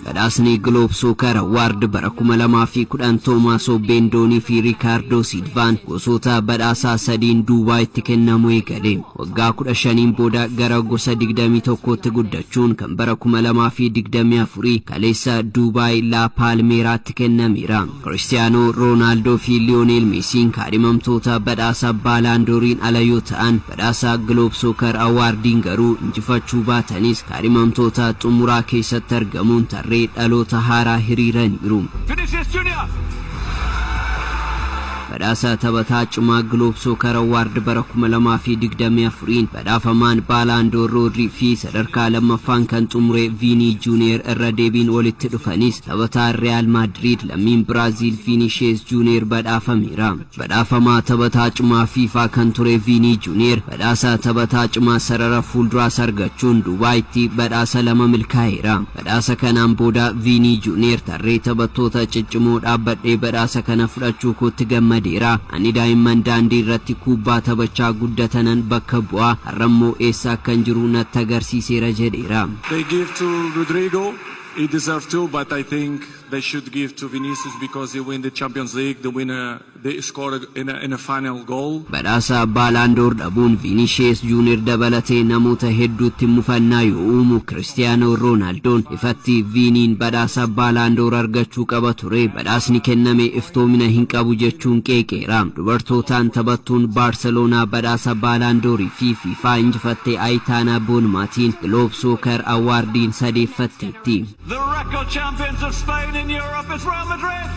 Badhaasni Globe Soccer Award bara 2010 Toomaasoo Beendoonii fi Riikaardoo Silvaan gosoota badhaasaa sadiin Duubaayitti kennamu eegale. Waggaa 15n booda gara gosa 21tti guddachuun kan bara 2024 kaleessa Duubaay Laa Paalmeeraatti kennameera. Kiristiyaanoo Roonaaldoo fi Liyooneel Meesiin kaadhimamtoota badhaasa Baalaandooriin ala yoo ta'an, badhaasa Globe Soccer Awardiin garuu injifachuu baatanis kaadhimamtoota xumuraa keessatti argamuun tarree dhaloota haaraa hiriiraniiru. Vinicius Junior. Badhaasa taphataa cimaa Globe Soccer Award bara 2024n badhaafamaan Baalaandoor Roodrii fi sadarkaa lammaffaan kan xumure Viinii Juuniyer irra deebiin walitti dhufanis, taphataa Real Madrid lammiin Biraaziil Viinishees Juuniyer badhaafameera. Badhaafamaa taphataa cimaa FIFA kan ture Viinii Juuniyer badhaasa taphataa cimaa sarara fuulduraas argachuun Dubaayitti badhaasa lama milkaa'eera. Badhaasa kanaan booda Viinii Juuniyer tarree taphattoota ciccimoo dhaabbadhee badhaasa kana fudhachuu kootti gammadeera. Ani daa'imman daandii irratti kubbaa taphachaa guddatanan bakka bu'aa, har'ammoo eessa akkan jiru natti agarsiiseera jedheera. They give to Rodrigo. He deserves to, but I think they should give to Vinicius because he win the Champions League, the winner, they scored in a final goal. Badhaasa Baalaandoor dhabuun Viinishees Juuniyer dabalatee namoota hedduutti mufannaa yoo uumu, Kiristiyaanoo Roonaaldoon ifatti Viiniin badhaasa Baalaandoor argachuu qaba ture, badhaasni kenname iftoomina hin qabu jechuun qeeqeera. Dubartootaan taphattuun Baarseloonaa badhaasa Baalaandoorii fi FIFA injifattee Ayitaanaa Boonmaatiin Globe Soccer Awardiin sadeeffatteetti. The record champions of Spain in Europe is Real Madrid.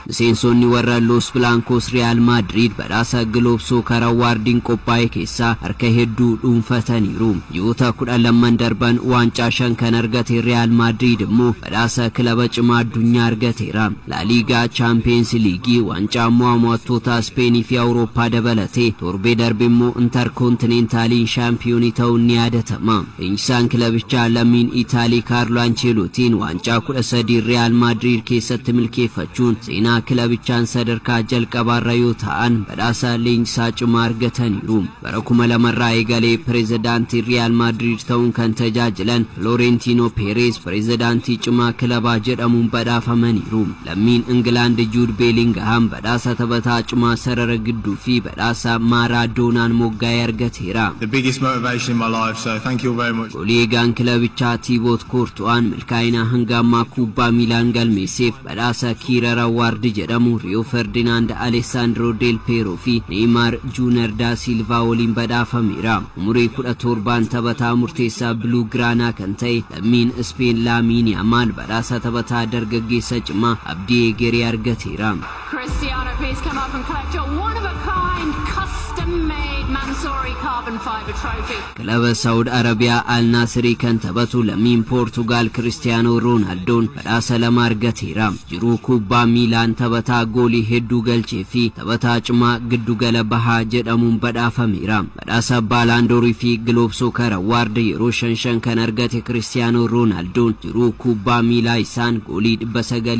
Miseensonni warra Los Blancos Real Madrid badhaasa Globe Soccer Awardiin qophaa'e keessaa harka hedduu dhuunfataniiru. Ji'oota 12 darban waancaa shan kan argate Real Madrid immoo badhaasa kilaba cimaa addunyaa argateera. La Liga, Champions League, waancaa mo'attoota Speenii fi Awurooppaa dabalatee torbee darbe immoo Interkontinentaaliin shaampiyoonii ta'uun ni yaadatama. Leenjisaan kilabichaa lammiin Itaalii Kaarlo Anceelootiin waancaa 13 Real Madrid keessatti milkeeffachuun seenaa kilabichaan sadarkaa jalqabaarra yoo ta'an, badhaasa leenjisaa cimaa argataniiru. Bara 2000rraa eegalee pireezidaantii Real Madrid ta'uun kan tajaajilan Florentino Perez pireezidaantii cimaa kilabaa jedhamuun badhaafamaniiru. Lammiin Ingilaand Juud Beelingaham badhaasa taphataa cimaa sarara gidduu fi badhaasa Maaraadoonaan moggaa'ee argateera. The biggest motivation in my life, so thank you all very much. Goolii eegaan kilabichaa Tiiboot Koortu'aan milkaa'ina hanga ammaa kubbaa miilaan galmeesseef badhaasa Career Award jedhamu Riyoo Ferdinaand, Alessandro Del Piero fi Neymar Junior da Silva waliin badhaafameera. Umurii 17n taphataa murteessaa Blaugrana kan ta'e lammiin Speen Laamiin Yaamaal badhaasa taphataa dargaggeessa cimaa abdii egeree argateera. Cristiano, please come up and collect your one of a kind, custom made Mansory carbon fibre trophy. Kilaba Saawud Arabiyaa Al Naasirii kan taphatu lammiin Poortugaal Kiristiyaanoo Roonaaldoon badhaasa lama argateera. Jiruu kubbaa miilaan taphataa goolii hedduu galchee fi taphataa cimaa giddugala bahaa jedhamuun badhaafameera. Badhaasa Baalaandoorii fi Globe Soccer Award yeroo shan shan kan argate Kiristiyaanoo Roonaaldoon jiruu kubbaa miilaa isaan goolii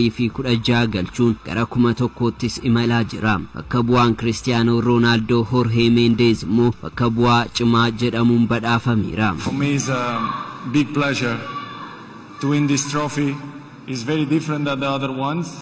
916 galchuun gara 1000ttis imalaa jira. Bakka bu'aan Kiristiyaanoo Roonaaldoo Jorge Mendes immoo bakka bu'aa cimaa jedhamuun badhaafameera. For me, it's a big pleasure to win this trophy. It's very different than the other ones.